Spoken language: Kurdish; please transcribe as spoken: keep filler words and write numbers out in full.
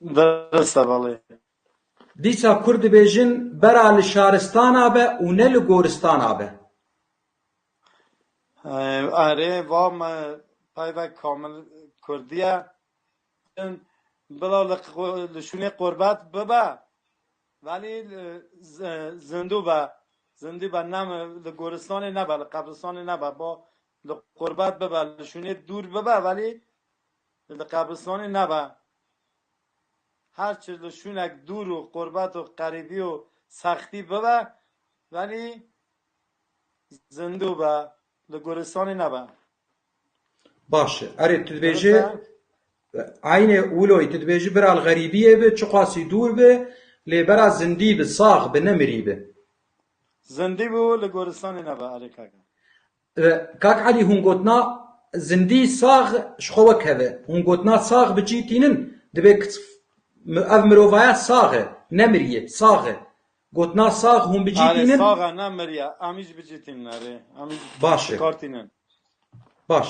Dirist e, belê. Dîsa Kurd dibêjin bera li şaristana be û ne li goristana be. Ee, Erê, va me peyvek kamil Kurdiye. Bila li, li şûnê qurbet bibe, velî li z- zindû be. Zindû be, ne li goristanê nebe, li qebristanê nebe. Ba li qurbet bibe, li şûnê dûr bibe, velî li qebristanê nebe. Her çi li şûnek dûr û qurbet û qerîbî û sextî bibe, velî zindû be, li goristanê nebe. Baş e. Erê, tu dibêjî eynê wilo yî, tu dibêjî bira li xerîbiyê bi, çiqasî dûr bi, lê bera zindî bi, sax bi, ne mirî bi. Zindî bi û li goristanê nebe, erê kaka. E, Kak Elî, hûn gotina zindî, sax ji xwe wek hev e. Hûn gotina sax bi cî tînin, dibê ki mi- ev mirovaya sax e, ne miriye, sax e. Gotina sax hûn bi cî Erê, tînin. Sax e, ne miriye. Em jî bi cî tînin, erê. Em jî Baş e. Kar tînin. Baş.